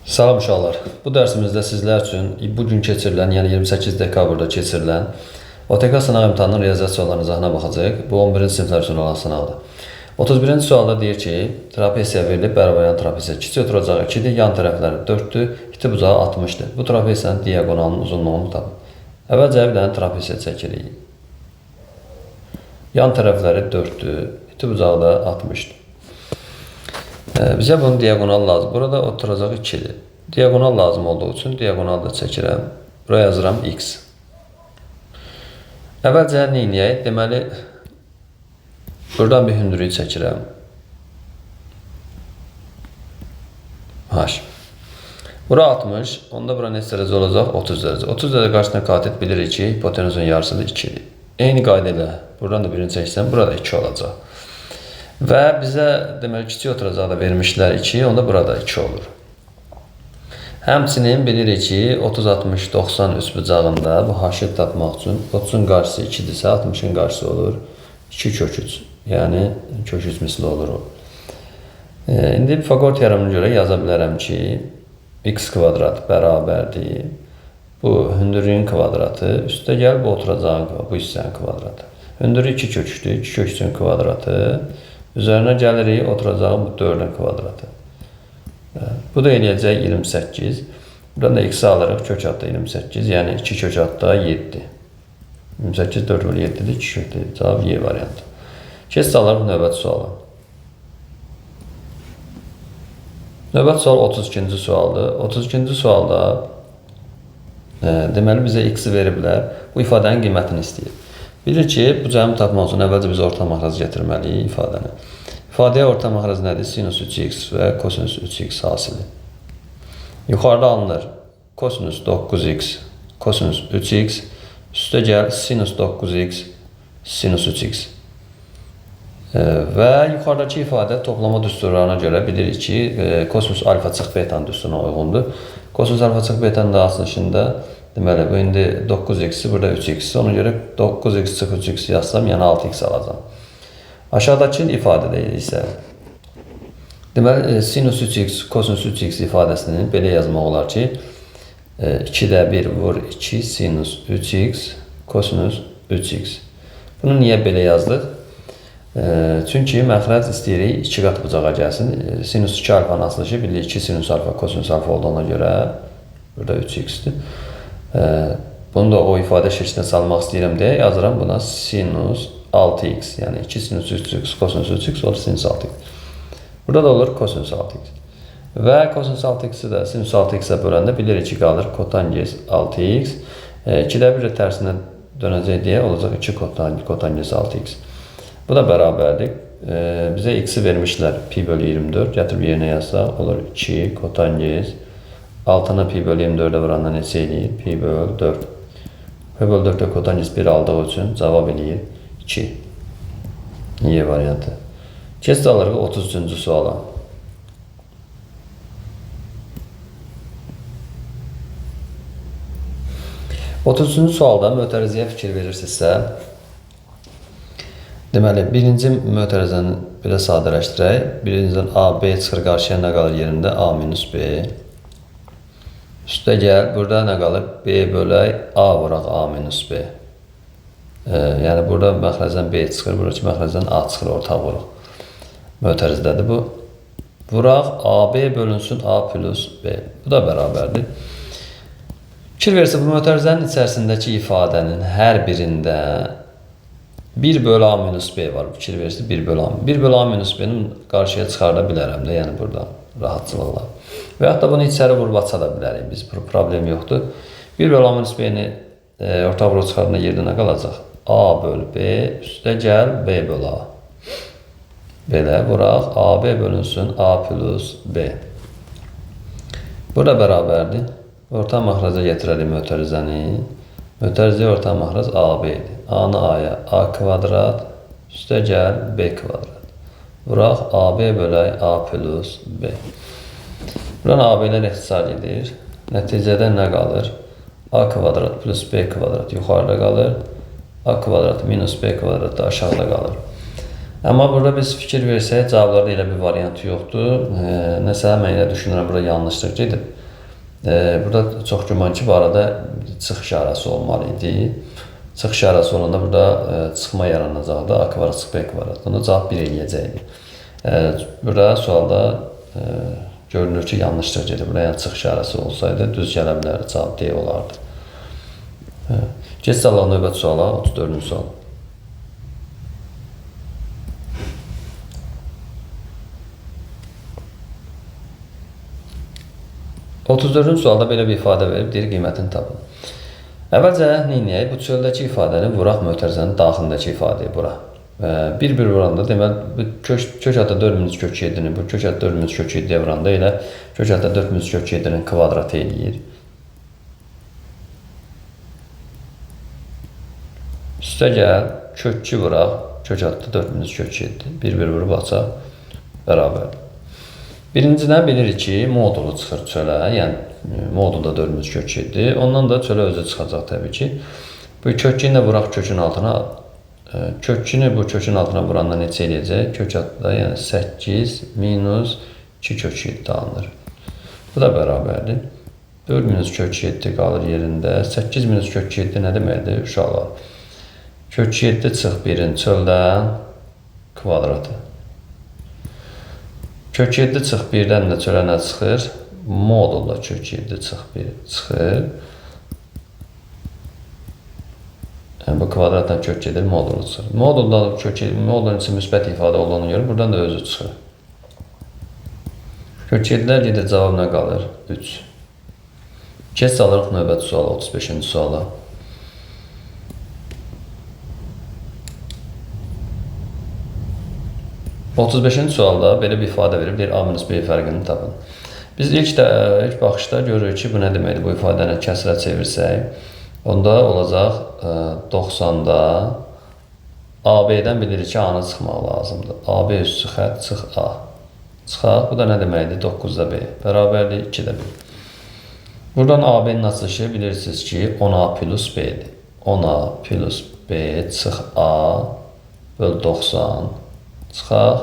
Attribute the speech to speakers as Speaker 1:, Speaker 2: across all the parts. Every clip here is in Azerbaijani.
Speaker 1: Salam uşaqlar. Bu dərsimizdə sizlər üçün bu gün keçirilən, yəni 28 dekabrda keçirilən OTK sınaq imtahanının riyaziyyat suallarının izahına baxacağıq. Bu 11-ci siniflər üçün olan sınaqdır. 31-ci sualda deyir ki, trapesiya verilib, bərabəryan trapesiya. Kiçik oturacağı 2-dir, yan tərəfləri 4-dür, iti bucağı 60-dır. Bu trapesiyanın diaqonalının uzunluğunu tapın. Əvvəlcə bir dənə trapesiya çəkirik. Yan tərəfləri 4-dür, iti bucağı da 60-dır. Bizə bunun diaqonal lazım. Burada oturacağı 2-dir. Diaqonal lazım olduğu üçün diaqonal da çəkirəm. Buraya yazıram x. Əvvəlcə nə eləyək? Deməli, buradan bir hündürlüyü çəkirəm. H. Bura 60, onda bura neçə dərəcə olacaq? 30 dərəcə. 30 dərəcə qarşısına katet bilirik ki, hipotenuzun yarısıdır 2-dir. Eyni qayda ilə buradan da birini çəksəm, burada 2 olacaq. Və bizə deməli kiçik oturacağı da vermişlər 2, onda burada 2 olur. Həmçinin bilirik ki, 30, 60, 90 üçbucağında bu h-ı tapmaq üçün 30-un qarşısı 2-dirsə, 60-ın qarşısı olur 2 kök 3. Yəni kök 3 misli olur o. İndi Pifaqor teoremına görə yaza bilərəm ki, x kvadrat bərabərdir. Bu hündürlüyün kvadratı, üstə gəl bu oturacağın, bu hissənin kvadratı. Hündürlük 2 kök 3-dür, 2 kök 3-ün kvadratı. Üzərinə gəlirik oturacağın bu 4-ün kvadratı. Bu da eləyəcək 28. Buradan da x-i alırıq, kök altda 28, yəni 2 kök altda 7. 28 4 bölü 7-dir, 2 kök 7. Cavab Y variantı. Keçid alırıq növbəti suala. Növbəti sual 32-ci sualdır. 32-ci sualda deməli bizə x-i veriblər. Bu ifadənin qiymətini istəyir. Bilir ki, bu cəmi tapmaq üçün əvvəlcə biz orta maxrac gətirməliyik ifadəni. İfadəyə orta maxrac nədir? Sinus 3x və kosinus 3x hasili. Yuxarıda alınır kosinus 9x, kosinus 3x, üstə gəl sinus 9x, sinus 3x. Və yuxarıdakı ifadə toplama düsturlarına görə bilirik ki, kosinus alfa çıx betanın düsturuna uyğundur. Kosinus alfa çıx betanın da açılışında deməli, bu indi 9x-i, burada 3x-i. Ona görə 9x çıx 3x yazsam, yəni 6x alacağam. Aşağıdakı ifadədə isə deməli, sinus 3x, kosinus 3x ifadəsini belə yazmaq olar ki, 2-də 1 vur 2 sinus 3x, kosinus 3x. Bunu niyə belə yazdıq? Çünki məxrəc istəyirik 2 qat bucağa gəlsin. Sinus 2 alfanın açılışı bilirik 2 sinus alfa, kosinus alfa olduğuna görə burada 3x-dir. Bunu da o ifadə şəklinə salmaq istəyirəm deyə yazıram buna sinus 6x. Yəni 2 sinus 3x, kosinus 3x olur sinus 6x. Burada da olur kosinus 6x. Və kosinus 6x-i də sinus 6x-ə böləndə bilirik ki, qalır kotangens 6x. 2-də 1 də tərsinə dönəcək deyə olacaq 2 kotangens 6x. Bu da bərabərdir. Bizə x-i vermişlər pi bölü 24. Gətirib yerinə yazsaq olur 2 kotangens 6-nı pi bölü 24-ə vuranda neçə eləyir? Pi bölü 4. Pi bölü 4-də kotangens 1 aldığı üçün cavab eləyir 2. Y variantı. Keçid alırıq 33-cü suala. 33-cü sualda mötərizəyə fikir verirsinizsə, deməli, birinci mötərizəni belə sadələşdirək. Birincidən A, B çıxır qarşıya nə qalır yerində? A minus B. Üstə gəl, burada nə qalır? B bölək A vuraq A minus B. Yəni, burada məxrəcdən B çıxır, buradakı məxrəcdən A çıxır, ortaq vuruq. Mötərizədədir bu. Vuraq AB bölünsün A plus B. Bu da bərabərdir. Fikir verirsə, bu mötərizənin içərisindəki ifadənin hər birində 1 bölü A minus B var. Fikir verirsə, 1 bölü A. 1 bölü A minus B-nin qarşıya çıxarda bilərəm də, yəni buradan rahatçılıqla. Və yaxud da bunu içəri vurub aça da bilərik. Biz problem yoxdur. 1 bölü A minus B-ni ortaq vurub çıxardığında yerdə nə qalacaq? A bölü B, üstə gəl B bölü A. Belə vuraq, AB bölünsün A plus B. Burada bərabərdir. Orta maxraca gətirəlim mötərizəni. Mötərizəyə orta maxrac AB-dir. A-nı A-ya A kvadrat, üstə gəl B kvadrat. Vuraq AB bölək A plus B. Buradan AB-lər ixtisar edir. Nəticədə nə qalır? A kvadrat plus B kvadrat yuxarıda qalır. A kvadrat minus B kvadrat da aşağıda qalır. Amma burada biz fikir versək, cavablarda elə bir variant yoxdur. Nəsə, mən elə düşünürəm, burada yanlışlıq gedib. Burada çox güman ki, bu arada çıx işarəsi olmalı idi. Çıx işarəsi olanda burada çıxma yaranacaqdı. A kvadrat çıx B kvadrat. Onda cavab 1 eləyəcəkdi. Burada sualda görünür ki, yanlışlıq gedib. Burada yəni çıx işarəsi olsaydı, düz gələ bilərdi. Cavab D olardı. Keçək alaq növbəti suala, 34-cü sual. 34-cü sualda belə bir ifadə verib, deyir qiymətini tapın. Əvvəlcə nə edək? Bu çöldəki ifadəni vuraq mötərizənin daxilindəki ifadəyə bura. Bir-bir vuranda, deməli, kök ata 4 minus kök 7-ni, bu kök ata 4 minus kök 7-yə vuranda elə kök ata 4 minus kök 7-nin kvadratı eləyir. Üstə gəl, kök 2 vuraq, kök ata 4 minus kök 7. Bir-bir vurub açaq, bərabərdir. Birincidən bilirik ki, modulu çıxır çölə, yəni modulda 4 minus kök 7. Ondan da çölə özü çıxacaq təbii ki. Bu kök 2-ni də vuraq kökün altına. Kök 2-ni bu kökün altına vuranda neçə eləyəcək? Kök altında, yəni 8 minus 2 kök 7 alınır. Bu da bərabərdir. 4 minus kök 7 qalır yerində. 8 minus kök 7 nə deməkdir? Uşaqlar. Kök 7 çıx 1-in çöldən kvadratı. Kök 7 çıx 1-dən də çölə nə çıxır? Modulda kök 7 çıx 1 çıxır. Yəni, bu kvadratdan kök gedir, modulu çıxır. Modulda kök, modulun içi müsbət ifadə olduğuna görə buradan da özü çıxır. Kök 7-lər gedir, cavab nə qalır? 3. Keç alırıq növbəti suala, 35-ci suala. 35-ci sualda belə bir ifadə verib, deyir A minus B fərqini tapın. Biz ilk baxışda görürük ki, bu nə deməkdir? Bu ifadəni kəsrə çevirsək, onda olacaq 90-da AB-dən bilirik ki, A-nı çıxmaq lazımdır. AB üstü xətt çıx A. Çıxaq, bu da nə deməkdir? 9-da B. Bərabərdir 2-də B. Buradan AB-nin açılışı bilirsiniz ki, 10A plus B-dir. 10A plus B çıx A böl 90. Çıxaq.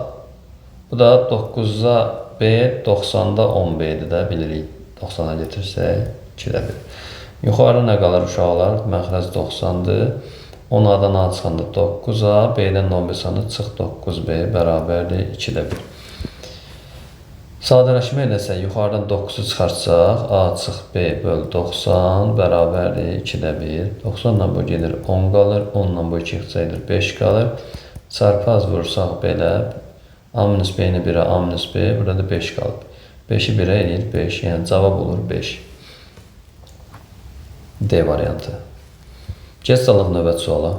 Speaker 1: Bu da 9-da B, 90-da 10B-dir də bilirik. 90-a getirsək 2-də 1. Yuxarı nə qalır uşaqlar? Məxrəc 90-dır. 10A-dan A çıxanda 9A, B-dən 10B çıxanda çıx 9B bərabərdir 2-də 1. Sadələşmə eləsək, yuxarıdan 9-u çıxartsaq, A çıx B böl 90 bərabərdir 2-də 1. 90-la bu gedir 10 qalır, 10-la bu 2 ixtisar edir 5 qalır. Çarpaz vursaq belə, A minus B-ni 1-ə, A minus B, burada da 5 qalıb. 5-i 1-ə eləyir 5, yəni cavab olur 5. D variantı. Keç alaq növbəti suala.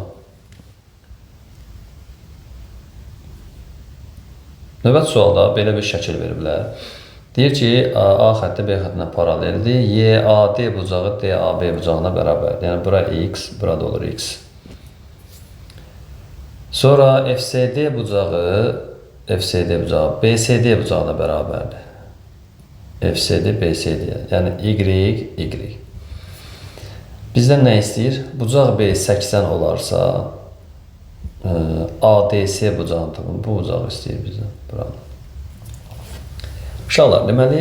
Speaker 1: Növbəti sualda belə bir şəkil veriblər. Deyir ki, A xətti B xəttinə paraleldir. YAD bucağı DAB bucağına bərabərdir. Yəni bura X, burada olur X. Sonra FCD bucağı BCD bucağına bərabərdir. FCD, BCD, yəni Y, Y. Bizdən nə istəyir? Bucaq B 80 olarsa, ADC bucağını tapın. Bu bucağı istəyir bizdən. Buranı. Uşaqlar, deməli,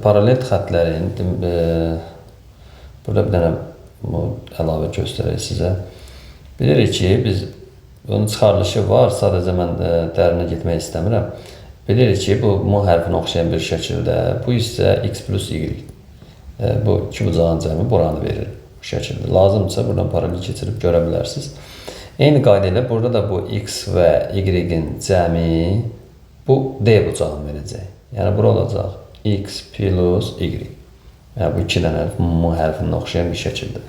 Speaker 1: paralel xətlərin, burada bir dənə əlavə göstərək sizə. Bilirik ki, biz bunun çıxarılışı var, sadəcə mən dərinə getmək istəmirəm. Bilirik ki, bu M hərfinə oxşayan bir şəkildə, bu hissə X plus Y. Bu iki bucağın cəmi buranı verir bu şəkildə. Lazımdırsa, buradan paralel keçirib görə bilərsiniz. Eyni qayda ilə burada da bu X və Y-in cəmi bu D bucağını verəcək. Yəni, bura olacaq X plus Y. Yəni, bu iki dənə M hərfinə oxşayan bir şəkildə.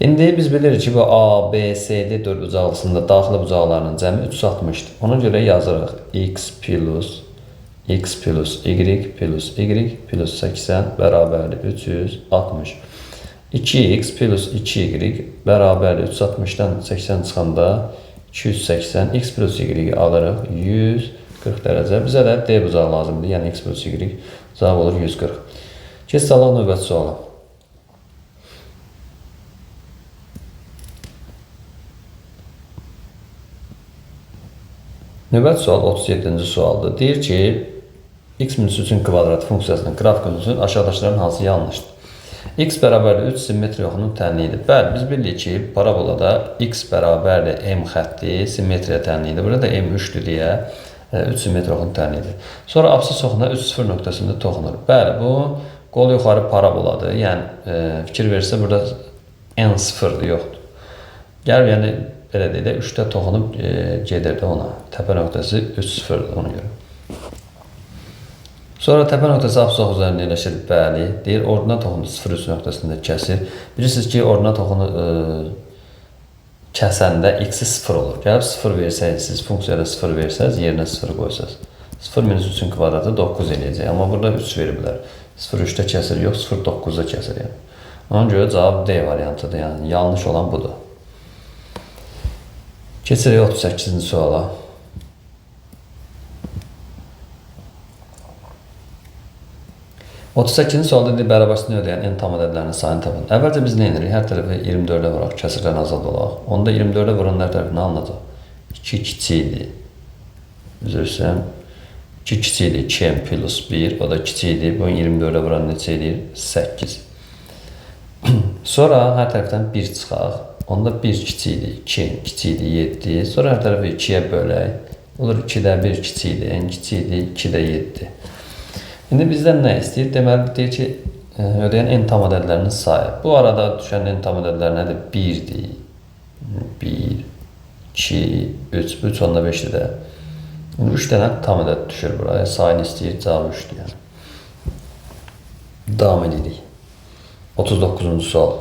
Speaker 1: İndi biz bilirik ki, bu A, B, C, D dörd bucaqlısında daxili bucaqlarının cəmi 360-dır. Ona görə yazırıq X plus X plus Y plus Y plus 80 bərabərdir 360. 2x plus 2y bərabərdir 360-dan 80 çıxanda 280. X plus Y-i alırıq 140 dərəcə. Bizə də D bucağı lazımdır. Yəni X plus Y cavab olur 140. Keç alaq növbəti suala. Növbəti sual 37-ci sualdır. Deyir ki, x minus 3-ün kvadratı funksiyasının qrafik üçün aşağıdakıların hansı yanlışdır? X bərabərdir 3 simmetriya oxunun tənliyidir. Bəli, biz bilirik ki, parabolada x bərabərdir m xətti simmetriya tənliyidir. Burada da m 3-dür deyə 3 simmetriya oxunun tənliyidir. Sonra absis oxuna 3 0 nöqtəsində toxunur. Bəli, bu qol yuxarı paraboladır. Yəni, fikir verirsə, burada n 0-dır, yoxdur. Gəlib, yəni, belə deyək də, 3-də toxunub gedirdi ona. Təpə nöqtəsi 3 0-dır ona görə. Sonra təpə nöqtəsi absis oxu üzərində yerləşir. Bəli. Deyir, ordinat oxunu 0-3 nöqtəsində kəsir. Bilirsiniz ki, ordinat oxunu kəsəndə x-i 0 olur. Gəlib 0 versəydiniz, siz funksiyada 0 versəniz, yerinə 0 qoysaz. 0 minus 3-ün kvadratı 9 eləyəcək. Amma burada 3 veriblər. 0-3-də kəsir, yox, 0-9-da kəsir. Yəni. Ona görə cavab D variantıdır. Yəni, yanlış olan budur. Keçirik 38-ci suala. 38-ci sualda deyir, bərabərçiliyi ödəyən n tam ədədlərinin sayını tapın. Əvvəlcə biz nə edirik? Hər tərəfə 24-ə vuraq, kəsirdən azad olaq. Onda 24-ə vuran hər tərəfi nə alınacaq? 2 kiçikdir. Üzr istəyirəm. 2 kiçikdir, 2m plus 1, o da kiçikdir. Bunu 24-ə vuran neçə edir? 8. Sonra hər tərəfdən 1 çıxaq. Onda 1 kiçikdir, 2 kiçikdir, 7. Sonra hər tərəfi 2-yə bölək. Olur 2-də 1 kiçikdir, n kiçikdir, 2-də 7. İndi bizdən nə istəyir? Deməli, deyir ki, ödəyən n tam ədədlərinin sayı. Bu arada düşən n tam ədədlər nədir? 1-dir. 1, 2, 3, 3,5-dir də. İndi 3 dənə tam ədəd düşür buraya. Sayını istəyir, cavab 3-dür yəni. Davam edirik. 39-cu sual.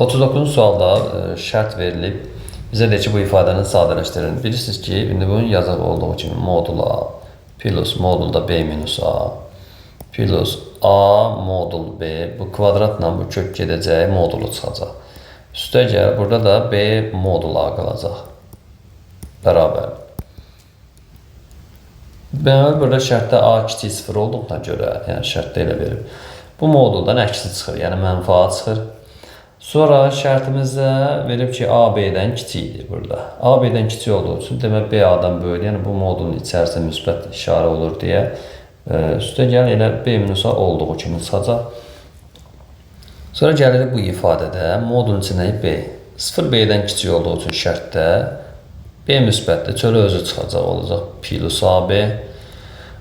Speaker 1: 39-cu sualda şərt verilib. Bizə deyir ki, bu ifadəni sadələşdirin. Bilirsiniz ki, indi bunun yazıq olduğu kimi modul A plus modulda B minus A plus A modul B. Bu kvadratla bu kök gedəcək, modulu çıxacaq. Üstə gəl, burada da B modul A qalacaq. Bərabər. Deməli, burada şərtdə A kiçik 0 olduğuna görə, yəni şərtdə elə verib. Bu moduldan əksi çıxır, yəni mənfi A çıxır. Sonra şərtimizdə verib ki, A B-dən kiçikdir burada. A B-dən kiçik olduğu üçün, demək B A-dan böyükdür. Yəni bu modulun içərisində müsbət işarə olur deyə. Üstə gəl, elə B minus A olduğu kimi çıxacaq. Sonra gəlir bu ifadədə modulun içində B. 0 B-dən kiçik olduğu üçün şərtdə B müsbətdir. Çölə özü çıxacaq, olacaq plus AB.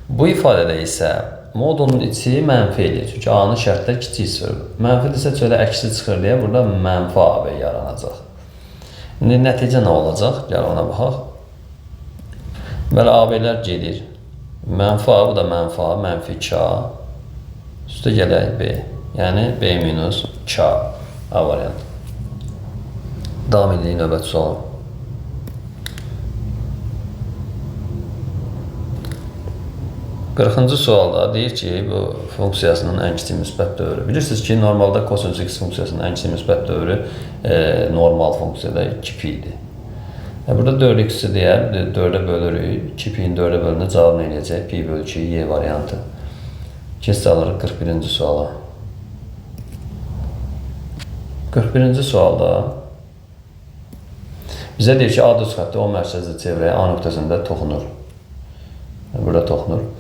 Speaker 1: Bu ifadədə isə modulun içi mənfi eləyir. Çünki A-nın şərtdə kiçik sıfır. Mənfidirsə çölə əksi çıxır deyə burada mənfi AB yaranacaq. İndi nəticə nə olacaq? Gəl ona baxaq. Bəli, AB-lər gedir. Mənfi A, bu da mənfi A, mənfi 2A. Üstə gələk B. Yəni B minus 2A. A variantı. Davam edirik növbəti suala. 40-cı sualda deyir ki, bu funksiyasının ən kiçik müsbət dövrü. Bilirsiniz ki, normalda kosinus x funksiyasının ən kiçik müsbət dövrü normal funksiyada 2 pi-dir. Burada 4x-i deyə 4-ə bölürük. 2 pi-ni 4-ə bölündə cavab nə eləyəcək? Pi bölü 2 y variantı. Keçid alırıq 41-ci suala. 41-ci sualda bizə deyir ki, A düz xətti O mərkəzli çevrəyə A nöqtəsində toxunur. Burada toxunur.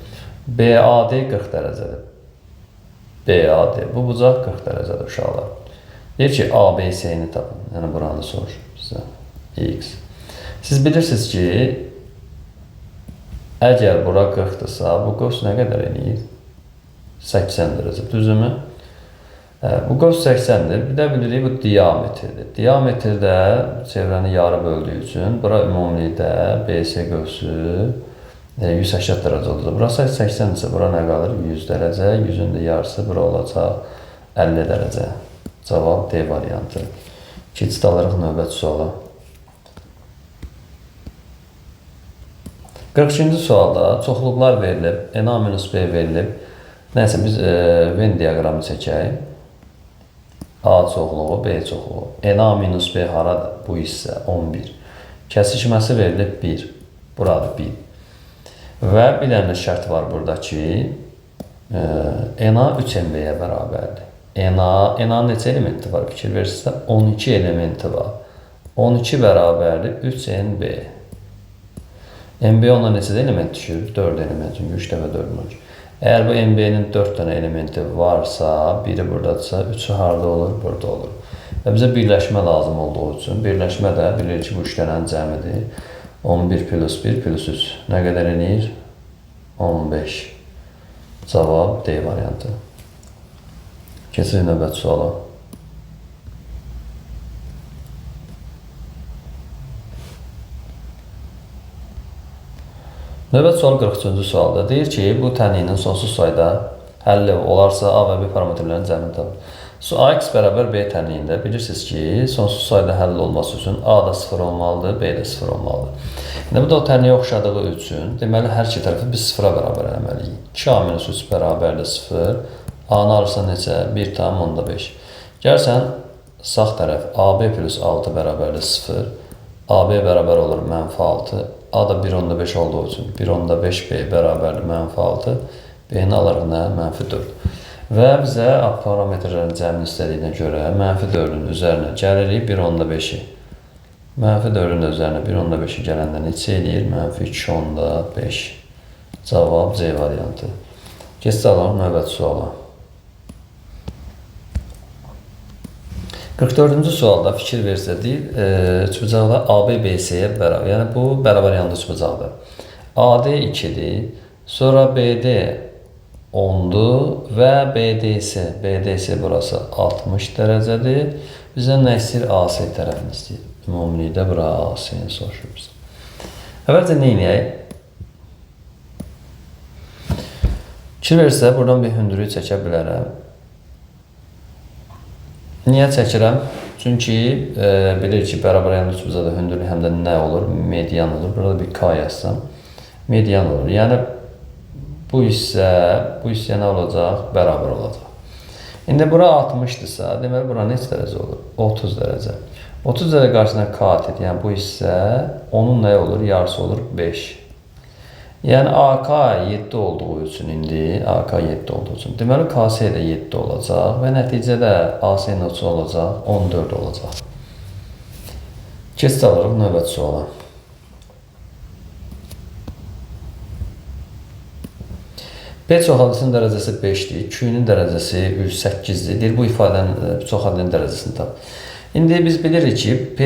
Speaker 1: BAD 40 dərəcədir. BAD. Bu bucaq 40 dərəcədir uşaqlar. Deyir ki, ABC-ni tapın. Yəni, buranı soruşur bizə. X. Siz bilirsiniz ki, əgər bura 40-dırsa, bu qövs nə qədər eləyir? 80 dərəcə. Düzdürmü? Bu qövs 80-dir. Bir də bilirik, bu diametrdir. Diametrdə çevrəni yarı böldüyü üçün, bura ümumilikdə BC qövsü 180 dərəcə olacaq. Burası 80 isə bura nə qalır? 100 dərəcə. 100-ün də yarısı bura olacaq 50 dərəcə. Cavab D variantı. Keçid alırıq növbəti suala. 42-ci sualda çoxluqlar verilib, NA minus B verilib. Nəysə, biz Venn diaqramı çəkək. A çoxluğu, B çoxluğu. NA minus B haradır? Bu hissə 11. Kəsişməsi verilib 1. Buradır 1. Və bir dənə də şərt var burada ki, NA 3MB-yə bərabərdir. NA-nın neçə elementi var? Fikir verirsinizsə, 12 elementi var. 12 bərabərdir 3NB. NB ondan neçə element düşür? 4 element. Çünki 3 dəfə 4 12. Əgər bu NB-nin 4 dənə elementi varsa, biri buradadırsa, 3-ü harada olur? Burada olur. Və bizə birləşmə lazım olduğu üçün, birləşmə də bilirik ki, bu 3 dənənin cəmidir. 11 plus 1 plus 3. Nə qədər eləyir? 15. Cavab D variantı. Keçirik növbəti suala. Növbəti sual 43-cü sualdır. Deyir ki, bu tənliyinin sonsuz sayda həlli olarsa A və B parametrlərinin cəmini tapın. AX bərabər B tənliyində bilirsiniz ki, sonsuz sayda həll olması üçün A da 0 olmalıdır, B də 0 olmalıdır. İndi bu da o tənliyə oxşadığı üçün, deməli, hər iki tərəfi biz 0-a bərabər eləməliyik. 2A minus 3 bərabərdir 0. A-nı alırsan neçə? 1,5. Gəlsən, sağ tərəf AB plus 6 bərabərdir 0. AB bərabər olur mənfi 6. A da 1,5 olduğu üçün 1,5B bərabərdir mənfi 6. B-ni alırıq nə? Mənfi 4. Və bizə A parametrlərin cəmini istədiyinə görə mənfi 4-ün üzərinə gəlirik 1,5-i. Mənfi 4-ün də üzərinə 1,5-i gələndə neçə eləyir? Mənfi 2,5. Cavab C variantı. Keçid alalım növbəti suala. 44-cü sualda fikir versə deyir, üçbucaqda AB BC-yə bərabər, yəni bu bərabər yanlı üçbucaqdır. AD 2-dir, sonra BD 10-dur və BDC, BDC burası 60 dərəcədir. Bizdən nə istəyir? AC tərəfini istəyir. Ümumilikdə bura AC-ni soruşur bizə. Əvvəlcə nə eləyək? Fikir versə, buradan bir hündürlük çəkə bilərəm. Niyə çəkirəm? Çünki bilirik ki, bərabər yanlı üçbucaqda hündürlük həm də nə olur? Median olur. Burada bir K yazsam, median olur. Yəni, bu hissə nə olacaq? Bərabər olacaq. İndi bura 60-dırsa, deməli, bura neçə dərəcə olur? 30 dərəcə. 30 dərəcə qarşısına K atit. Yəni, bu hissə onun nə olur? Yarısı olur 5. Yəni, AK 7 olduğu üçün indi, AK 7 olduğu üçün. Deməli, KS də 7 olacaq və nəticədə AC neçə olacaq? 14 olacaq. Keçid alırıq növbəti suala. P çoxadlısının dərəcəsi 5-dir, Q-nin dərəcəsi 8-dir. Deyir, bu ifadənin çoxadlının dərəcəsini tap. İndi biz bilirik ki, P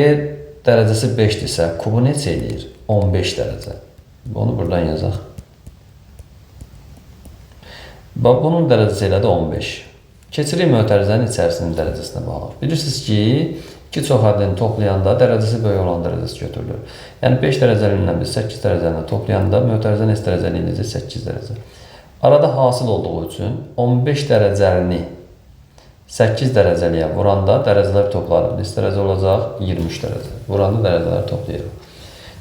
Speaker 1: dərəcəsi 5-dirsə, kubu neçə eləyir? 15 dərəcə. Onu buradan yazaq. Bax, bunun dərəcəsi elə də 15. Keçirik mötərizənin içərisinin dərəcəsinə baxaq. Bilirsiniz ki, iki çoxədlini toplayanda dərəcəsi böyük olan dərəcəsi götürülür. Yəni 5 dərəcəlindən biz 8 dərəcəlini toplayanda mötərizə neçə dərəcəli eləyəcək? 8 dərəcə. Arada hasıl olduğu üçün 15 dərəcəlini 8 dərəcəliyə vuranda dərəcələr toplanır. Neçə dərəcə olacaq? 23 dərəcə. Vuranda dərəcələr toplayırıq.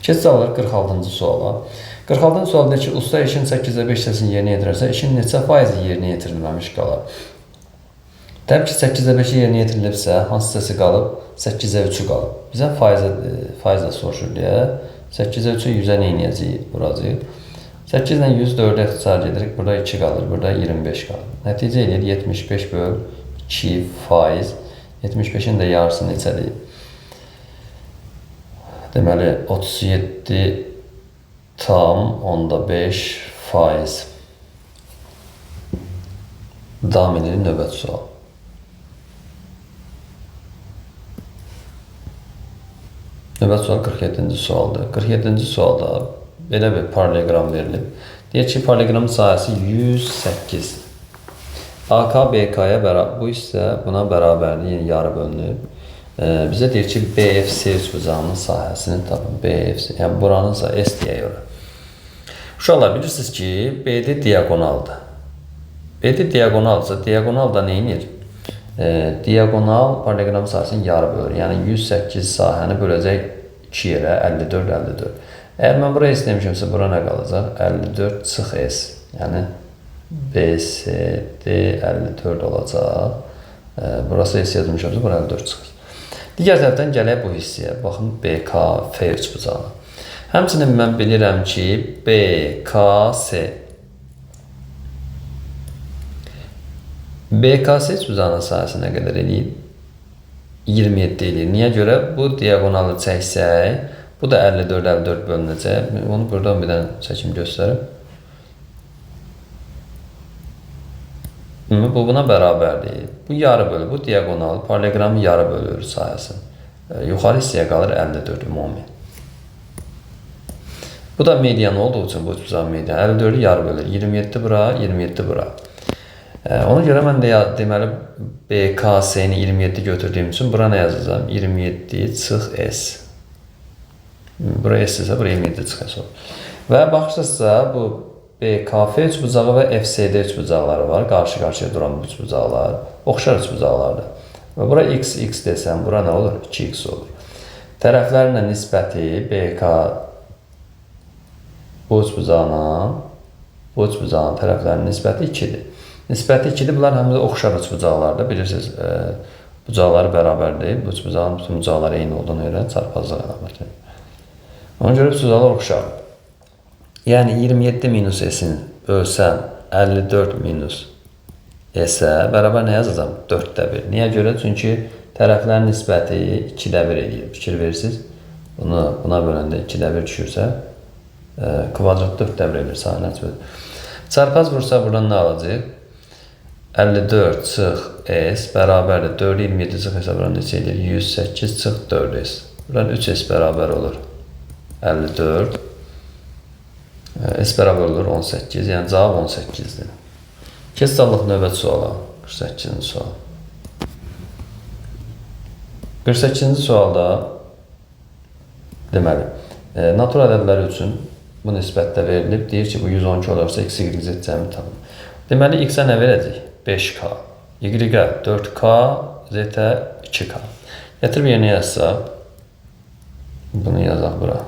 Speaker 1: Keçid alırıq 46-cı suala. 46-cı sual deyir ki, usta işin 8-də 5 hissəsini yerinə yetirərsə, işin neçə faizi yerinə yetirilməmiş qalar? Təbii ki, 8-də 5-i yerinə yetirilibsə, hansı hissəsi qalıb? 8-də 3-ü qalıb. Bizə faizlə soruşur deyə 8-də 3-ü 100-ə nə eləyəcəyik? Vuracağıq. 8 ilə 100 4-ə ixtisar edirik. Burada 2 qalır, burada 25 qalır. Nəticə eləyir 75 böl 2 faiz. 75-in də yarısı neçədir? Deməli, 37,5 faiz. Davam edirik növbəti sual. Növbəti sual 47-ci sualdır. 47-ci sualda belə bir paralleloqram verilib. Deyir ki, paralleloqramın sahəsi 108. AK BK-ya bərabər, bu hissə buna bərabərdir, yəni yarı bölünüb. Bizə deyir ki, BFC üçbucağının sahəsini tapın. BFC, yəni buranın S deyək ora. Uşaqlar, bilirsiniz ki, BD diaqonaldır. BD diaqonalsa, diaqonal da nə edir? Diaqonal paralleloqram sahəsini yarı bölür. Yəni 108 sahəni böləcək 2 yerə 54, 54. Əgər mən buraya S demişimsə, bura nə qalacaq? 54 çıx S. Yəni BCD 54 olacaq. Burası S yazmışamsa, bura 54 çıxır. Digər tərəfdən gələk bu hissəyə. Baxın, BKF üçbucağına. Həmçinin mən bilirəm ki, BKC. BKC üçbucağının sahəsi nə qədər eləyir? 27 eləyir. Niyə görə? Bu diaqonalı çəksək, bu da 54, 54 bölünəcək. Onu buradan bir dənə çəkim göstərim. Bu buna bərabərdir. Bu yarı bölür. Bu diaqonalı paralleloqramın yarı bölür sahəsini. Yuxarı hissəyə qalır 54 ümumi. Bu da median olduğu üçün bu üçbucağın medianı 54-ü yarı bölür. 27 bura, 27 bura. Ona görə mən də deməli BKS-ni 27 götürdüyüm üçün bura nə yazacağam? 27 çıx S. Bura S isə bura 27 çıx S olur. Və baxırsınızsa bu BKF üçbucağı və FCD üçbucaqları var. Qarşı-qarşıya duran bu üçbucaqlar. Oxşar üçbucaqlardır. Və bura X, X desəm, bura nə olur? 2X olur. Tərəflərlə nisbəti BK bu üçbucaqla bu üçbucağın tərəflərinin nisbəti 2-dir. Nisbəti 2-dir. Bunlar həm də oxşar üçbucaqlardır. Bilirsiniz, bucaqları bərabər deyil. Bu üçbucağın bütün bucaqları eyni olduğuna görə çarpazlıq əlaməti. Ona görə üçbucaqlar oxşardır. Yəni 27 minus S-in bölsəm 54 minus S-ə bərabər nə yazacağam? 4-də 1. Niyə görə? Çünki tərəflərin nisbəti 2-də 1 eləyir. Fikir verirsiniz. Bunu buna böləndə 2-də 1 düşürsə, kvadrat 4-də 1 eləyir. Sahə nəticədə. Çarpaz vursa buradan nə alacaq? 54 çıx S bərabərdir. 4-ü 27 çıx S buradan neçə eləyir? 108 çıx 4S. Buradan 3S bərabər olur. 54. S bərabər olur 18, yəni cavab 18-dir. Keç alıq növbəti suala, 48-ci sual. 48-ci sualda deməli, natural ədədləri üçün bu nisbətdə verilib. Deyir ki, bu 112 olarsa x, y, z cəmi tapın. Deməli, x-ə nə verəcək? 5K, y-ə 4K, z-ə 2K. Gətirib yerinə yazsaq, bunu yazaq bura.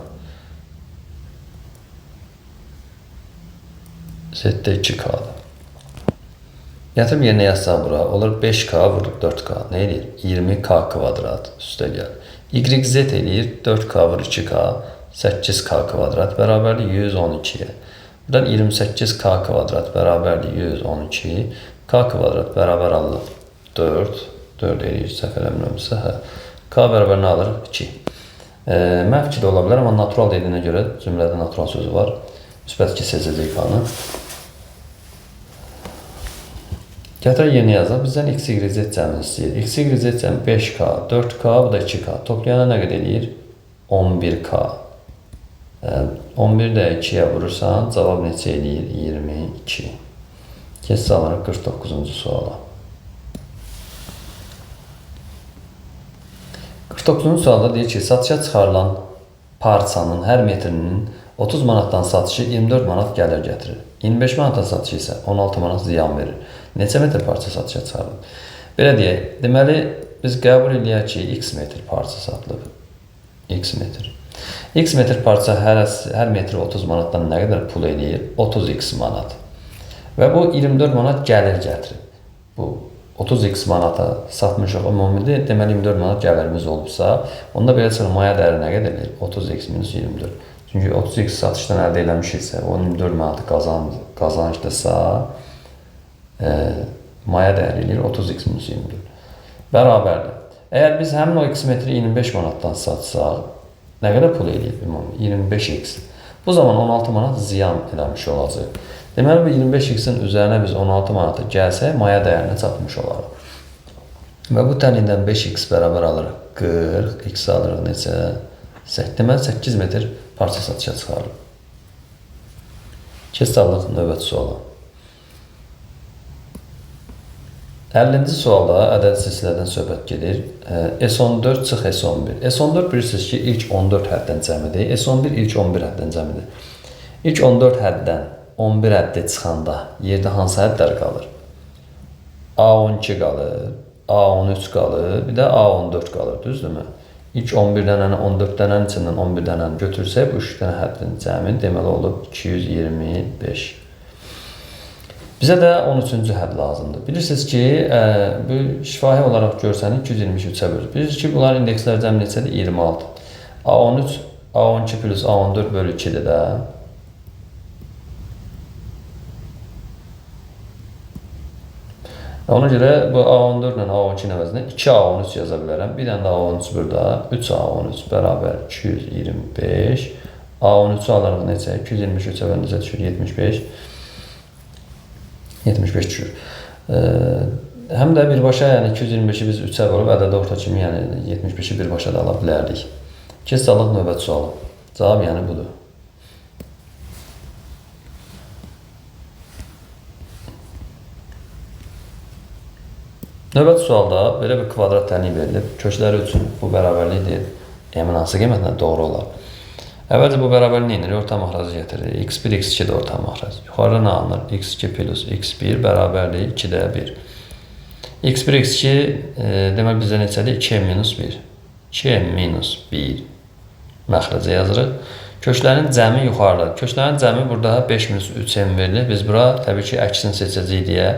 Speaker 1: Z-də 2K-dır. Gətirib yerinə yazsaq bura, olur 5K vurduq 4K. Nə eləyir? 20K kvadrat üstə gəlir. YZ eləyir 4K vur 2K, 8K kvadrat bərabərdir 112-yə. Buradan 28K kvadrat bərabərdir 112. K kvadrat bərabər alırıq 4. 4 eləyir, səhv eləmirəmsə. Hə. K bərabər nə alırıq? 2. Məhv 2 də ola bilər, amma natural dediyinə görə cümlədə natural sözü var. Müsbət 2 seçəcək K-nı. Gətirək yeni yazaq. Bizdən x, y, z cəmini istəyir. X, y, z cəmi 5K, 4K, bu da 2K. Toplayana nə qədər eləyir? 11K. 11 də 2-yə vurursan, cavab neçə eləyir? 22. Keç alırıq 49-cu suala. 49-cu sualda deyir ki, satışa çıxarılan parçanın hər metrinin 30 manatdan satışı 24 manat gəlir gətirir. 25 manata satışı isə 16 manat ziyan verir. Neçə metr parça satışa çıxarılır? Belə deyək, deməli, biz qəbul eləyək ki, x metr parça satılıb. X metr. X metr parça hər metri 30 manatdan nə qədər pul eləyir? 30x manat. Və bu 24 manat gəlir gətirir. Bu 30x manata satmışıq ümumidə, deməli 24 manat gəlirimiz olubsa, onda belə çıxır, maya dəyəri nə qədər eləyir? 30x minus 24. Çünki 30x satışdan əldə eləmişiksə, o 24 manatı qazancdırsa, maya dəyəri eləyir 30x minus 24. Bərabərdir. Əgər biz həmin o x metri 25 manatdan satsaq, nə qədər pul eləyir ümumi? 25x. Bu zaman 16 manat ziyan eləmiş olacaq. Deməli, bu 25x-in üzərinə biz 16 manata gəlsək, maya dəyərinə çatmış olarıq. Və bu tənlikdən 5x bərabər alırıq 40, x alırıq neçə? Deməli, 8 metr parça satışa çıxarılır. Keç alırıq növbəti suala. 50-ci sualda ədəd silsilədən söhbət gedir. S14 çıx S11. S14 bilirsiniz ki, ilk 14 həddən cəmidir. S11 ilk 11 həddən cəmidir. İlk 14 həddən 11 həddə çıxanda yerdə hansı hədlər qalır? A12 qalır, A13 qalır, bir də A14 qalır, düzdürmü? İlk 11 dənəni, 14 dənənin içindən 11 dənəni götürsək, bu 3 dənə həddin cəmi deməli olub 225. Bizə də 13-cü hədd lazımdır. Bilirsiniz ki, bu şifahi olaraq görsəni 223-ə bölür. Bilirsiniz ki, bunların indekslər cəmi neçədir? 26. A13, A12 plus A14 bölü 2-dir də. Ona görə bu A14 ilə A12-nin əvəzinə 2A13 yaza bilərəm. Bir dənə də A13 burada. 3A13 bərabər 225. A13-ü alırıq neçə? 225 3 əvəl necə düşür? 75. 75 düşür. Həm də birbaşa, yəni 225-i biz 3-ə vurub ədədi orta kimi, yəni 75-i birbaşa da ala bilərdik. Keç alaq növbəti sualı. Cavab yəni budur. Növbəti sualda belə bir kvadrat tənliyi verilib. Kökləri üçün bu bərabərlikdir. M-in hansı qiymətinə doğru olar? Əvvəlcə bu bərabərliyi nə edirik? Orta məxrəci gətiririk. X1, X2 də orta məxrəc. Yuxarıda nə alınır? X2 plus X1 bərabərliyi 2-də 1. X1, X2 demək bizdə neçədir? 2M minus 1. 2M minus 1 məxrəcə yazırıq. Köklərin cəmi yuxarıdadır. Köklərin cəmi burada 5 minus 3M verilir. Biz bura təbii ki, əksini seçəcəyik deyə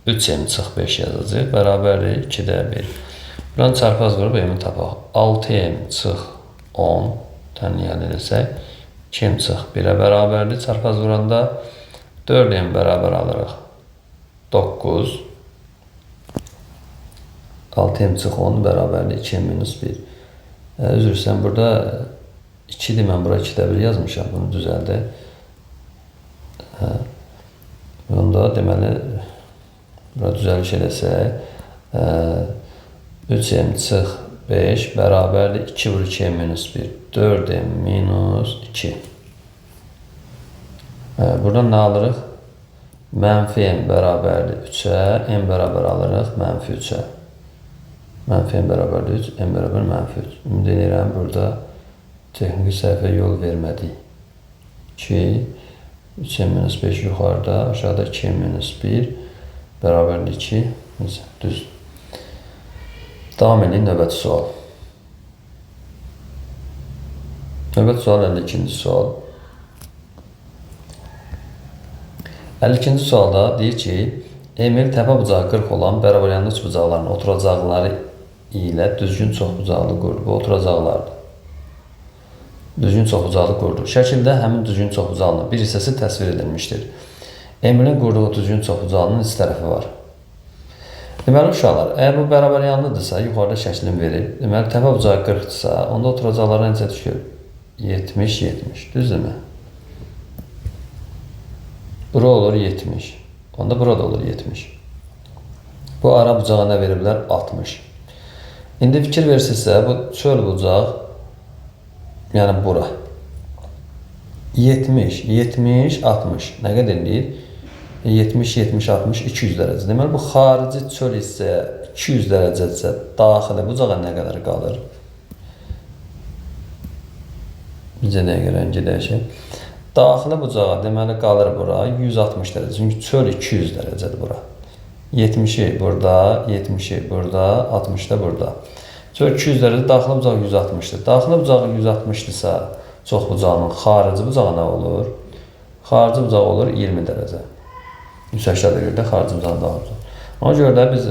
Speaker 1: 3M çıx 5 yazacaq. Bərabərlik 2-də 1. Buranı çarpaz vurub M-i tapaq. 6M çıx 10 tənliyi əldə etsək 2M çıx 1-ə bərabərdir. Çarpaz vuranda 4M bərabər alırıq. 9. 6M çıx 10 bərabərdir 2M minus 1. Üzr istəyirəm, burada 2-dir, mən bura 2-də 1 yazmışam. Bunu düzəldək. Bunda deməli bura düzəliş eləsək 3M çıx 5 bərabərdir 2 vur 2M minus 1. 4M minus 2. Buradan nə alırıq? Mənfi M bərabərdir 3-ə, M bərabər alırıq mənfi 3-ə. Mənfi M bərabərdir 3, M bərabər mənfi 3. Ümid edirəm, burada texniki səhvə yol vermədik. 2, 3M minus 5 yuxarıda, aşağıda 2M minus 1 bərabərdir 2. Neyse, düz. Davam edin növbəti sual. Növbəti sual 52-ci sual. 52-ci sualda deyir ki, Emil təpə bucağı 40 olan bərabər üç bucaqların oturacaqları ilə düzgün çoxbucaqlı qurdu. Bu oturacaqlardır. Düzgün çoxbucaqlı qurdu. Şəkildə həmin düzgün çoxbucaqlının bir hissəsi təsvir edilmişdir. Emilin qurduğu düzgün çoxbucaqlının iç tərəfi var. Deməli, uşaqlar, əgər bu bərabər yanlıdırsa, yuxarıda şəklini verir. Deməli, təpə bucağı 40-dırsa, onda oturacaqlara necə düşür? 70, 70. Düzdürmü? Bura olur 70. Onda burada olur 70. Bu ara bucağa nə veriblər? 60. İndi fikir versinizsə, bu çöl bucaq, yəni bura. 70, 70, 60. Nə qədər eləyir? 70, 70, 60, 200 dərəcə. Deməli, bu xarici çöl hissəyə 200 dərəcədirsə, daxili bucağa nə qədər qalır? Bizə nəyə görə rəngi dəyişir? Daxili bucağa, deməli, qalır bura 160 dərəcə. Çünki çöl 200 dərəcədir bura. 70-i burada, 70-i burada, 60 da burada. Çöl 200 dərəcə, daxili bucağı 160-dır. Daxili bucağı 160-dırsa, çox bucağının xarici bucağı nə olur? Xarici bucağı olur 20 dərəcə. 180 dərəcədə xarici bucağın daxili bucağı. Ona görə də biz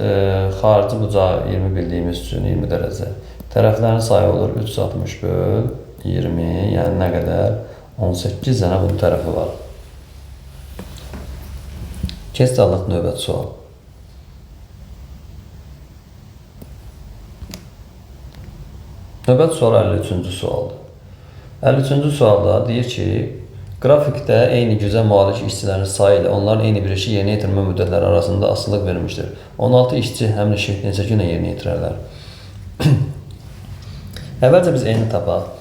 Speaker 1: xarici bucağı 20 bildiyimiz üçün 20 dərəcə. Tərəflərin sayı olur 360 böl 20, yəni nə qədər? 18 dənə bunun tərəfi var. Keç alıq növbəti sual. Növbəti sual 53-cü sualdır. 53-cü sualda deyir ki, qrafikdə eyni gücə malik işçilərin sayı ilə onların eyni bir işi yerinə yetirmə müddətləri arasında asılılıq verilmişdir. 16 işçi həmin işi neçə günə yerinə yetirərlər? Əvvəlcə biz eyni tapaq.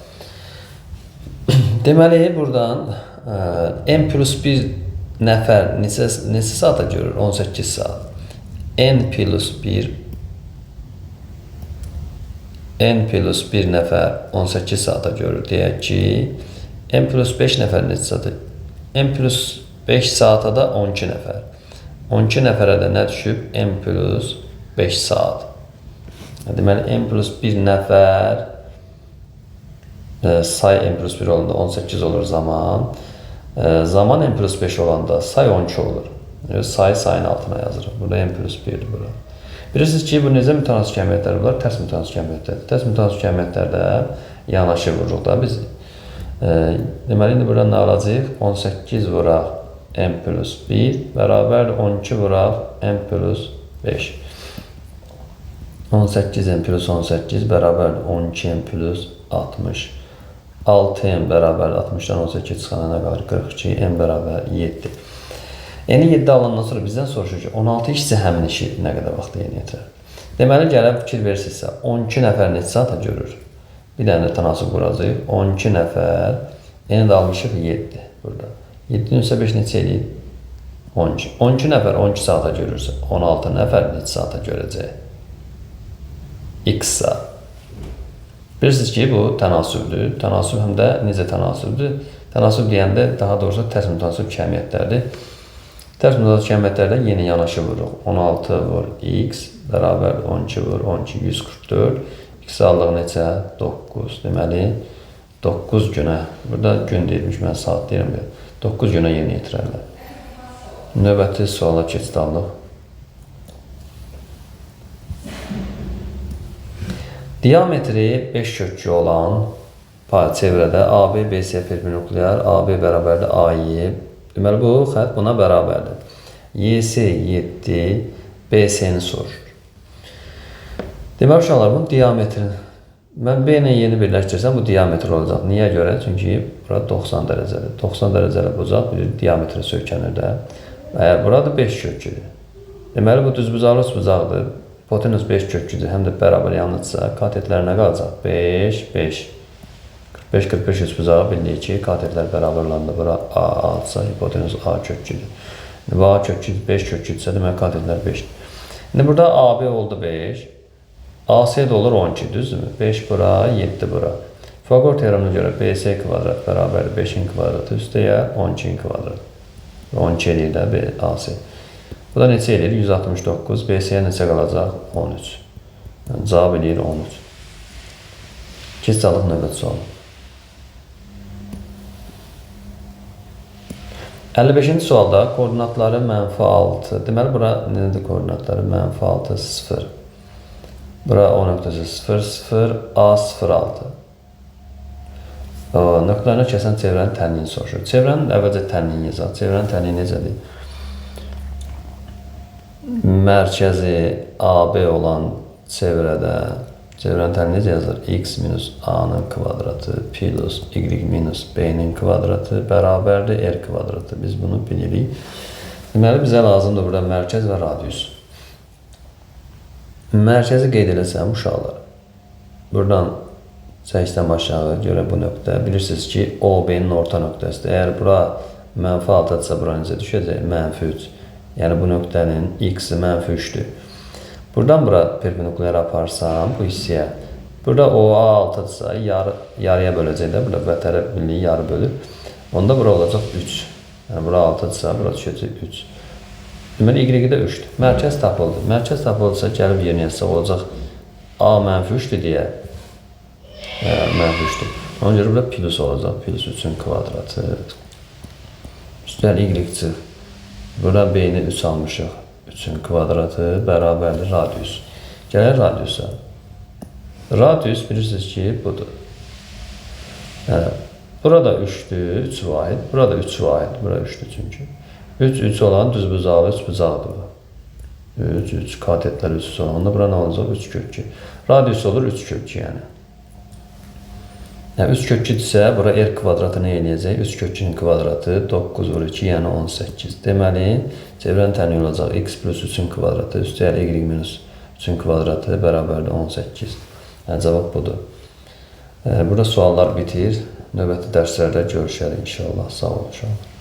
Speaker 1: Deməli, buradan M plus 1 nəfər neçə saata görür? 18 saat. N plus 1 N plus 1 nəfər 18 saata görür. Deyək ki, N plus 5 nəfər neçə saata? N plus 5 saata da 12 nəfər. 12 nəfərə də nə düşüb? N plus 5 saat. Deməli, N plus 1 nəfər say N plus 1 olanda 18 olur zaman. Zaman N plus 5 olanda say 12 olur. Sayı sayın altına yazırıq. Burada N plus 1-dir bura. Bilirsiniz ki, bu necə mütənasib kəmiyyətlər bunlar? Tərs mütənasib kəmiyyətlərdir. Tərs mütənasib kəmiyyətlərdə yanaşı vururuq da biz. Deməli, indi buradan nə alacağıq? 18 vuraq N plus 1 bərabərdir 12 vuraq N plus 5. 18m plus 18 bərabərdir 12m plus 60. 6m bərabərdir 60-dan 18 çıxana nə qalır? 42, m bərabər 7. N-i 7 alandan sonra bizdən soruşur ki, 16 işçi həmin işi nə qədər vaxtda yerinə yetirər? Deməli, gəlib fikir versinizsə, 12 nəfər neçə saata görür? Bir dənə də tənasüb quracağıq. 12 nəfər, N-i də almışıq 7 burada. 7-nin üstə 5 neçə eləyir? 12. 12 nəfər 12 saata görürsə, 16 nəfər neçə saata görəcək? X saat. Bilirsiniz ki, bu tənasübdür. Tənasüb həm də necə tənasübdür? Tənasüb deyəndə daha doğrusu tərs mütənasib kəmiyyətlərdir. Tərs mütənasib kəmiyyətlərdə yenə yanaşı vururuq. 16 vur x bərabər 12 vur 12, 144. X aldığı neçə? 9. Deməli, 9 günə. Burada gün deyilmiş, mən saat deyirəm. 9 günə yerinə yetirərlər. Növbəti suala keçid alıq. Diametri 5 kökü olan çevrədə AB, BC perpendikulyar, AB bərabərdir AY. Deməli, bu xətt buna bərabərdir. YC 7, BC-ni soruşur. Deməli, uşaqlar, bunun diametrini mən B ilə Y-ni birləşdirsəm, bu diametr olacaq. Niyə görə? Çünki bura 90 dərəcədir. 90 dərəcəli bucaq bir diametrə söykənir də. Və burada 5 köküdür. Deməli, bu düzbucaqlı üçbucaqdır. Hipotenuz 5 köküdür, həm də bərabər yanlıdırsa, katetlər nə qalacaq? 5, 5. 45, 45 üçbucağı bilirik ki, katetlər bərabər olanda bura A, A-dırsa, hipotenuz A köküdür. Bu A köküdür, 5 köküdürsə, deməli katetlər 5-dir. İndi burada AB oldu 5, AC də olur 12, düzdürmü? 5 bura, 7 bura. Pifaqor teoremına görə BC kvadrat bərabərdir 5-in kvadratı üstəyə 12-in kvadratı. 12 eləyir də AC. Bu da neçə eləyir? 169. BC-yə neçə qalacaq? 13. Yəni, cavab eləyir 13. Keçid alıq növbəti sualı. 55-ci sualda koordinatları mənfi 6. Deməli, bura nədir koordinatları? Mənfi 6, 0. Bura O nöqtəsi 0, 0, A, 0, 6. Nöqtələrini kəsən çevrənin tənliyini soruşur. Çevrənin əvvəlcə tənliyini yazaq. Çevrənin tənliyi necədir? Mərkəzi AB olan çevrədə çevrənin tənliyi necə yazılır? X minus A-nın kvadratı plus Y minus B-nin kvadratı bərabərdir R kvadratı. Biz bunu bilirik. Deməli, bizə lazımdır burada mərkəz və radius. Mərkəzi qeyd eləsəm uşaqlar, buradan çəksən aşağı görə bu nöqtə. Bilirsiniz ki, OB-nin orta nöqtəsidir. Əgər bura mənfi 6-dırsa, bura necə düşəcək? Mənfi 3. Yəni, bu nöqtənin x-i mənfi 3-dür. Buradan bura perpendikulyar aparsam bu hissəyə. Burada OA 6-dırsa, yarıya böləcək də. Burada vətərə birliyi yarı bölür. Onda bura olacaq 3. Yəni, bura 6-dırsa, bura düşəcək 3. Deməli, Y də 3-dür. Mərkəz tapıldı. Mərkəz tapıldısa, gəlib yerinə yazsaq olacaq A mənfi 3-dür deyə. Mənfi 3-dür. Ona görə burada plus olacaq. Plus 3-ün kvadratı. Üstəlik Y çıx. Burada B-ni 3 almışıq. 3-ün kvadratı bərabərdir radius. Gələk radiusa. Radius bilirsiniz ki, budur. Yəni, burada 3-dür, 3 vahid. Burada 3 vahid. Burada 3-dür çünki. 3, 3 olan düzbucaqlı 3 bucaqdır bu. 3, 3 katetlər 3 olan. Onda bura nə olacaq? 3 kök 2. Radius olur 3 kök 2 yəni. Yəni 3 kök 2-dirsə, bura r kvadratı nə eləyəcək? 3 kök 2-nin kvadratı 9 vur 2, yəni 18. Deməli, çevrənin tənliyi olacaq x plus 3-ün kvadratı, üstəgəl y minus 3-ün kvadratı bərabərdir 18. Yəni, cavab budur. Burada suallar bitir. Növbəti dərslərdə görüşərik inşallah. Sağ olun uşaqlar.